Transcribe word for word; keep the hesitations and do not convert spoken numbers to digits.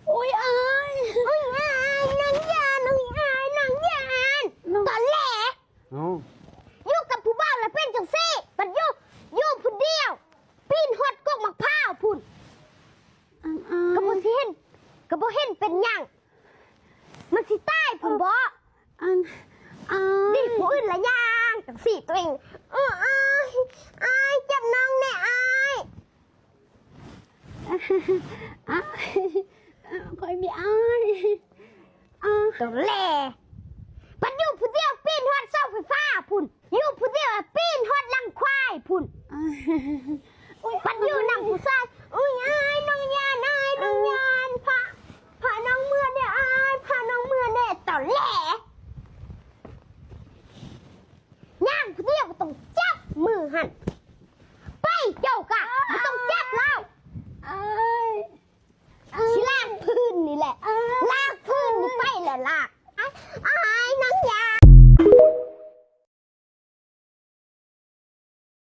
โอ้ยอาย น้องยาน น้องยาน น้องยาน น้อง ตอแหล เอ้า อยู่กับผู้บ่าวแล้วเป็นจังซี่ บัดอยู่ อยู่ผู้เดียว ปีนฮอดกกมะพร้าวพุ้น อ้าย ก็บ่สิเห็น ก็บ่เห็นเป็นหยัง มันสิตายพุ้นบ่ อัน อ้าย นี่ผู้อื่นละย่างจังซี่ตัวเอง เออ อ้าย อ้าย จับน้องแน่ อ้าย อ้าย ข่อยมีอ้าย อ้าย ตอแหล บัดอยู่ผู้เดียวปีนฮอดเสาไฟฟ้าพุ้น อยู่ผู้เดียวปีนฮอดรังควายพุ้น อ้าย โอ๊ย บัดอยู่นำผู้ชาย อุ้ย อ้าย น้องยาน อ้าย น้องยาน พา พาน้องเมือแน่ อ้าย พาน้องเมือแน่ ตอแหล ย่างผู้เดียวบ่ต้องจับมือหั่น ไปเจ้ากะ บ่ต้องจับแล้ว อ้าย อ้าย สิลากพื้นนี่แหละ อ้าย ลากพื้นนี่ไปแหละลาก อ้าย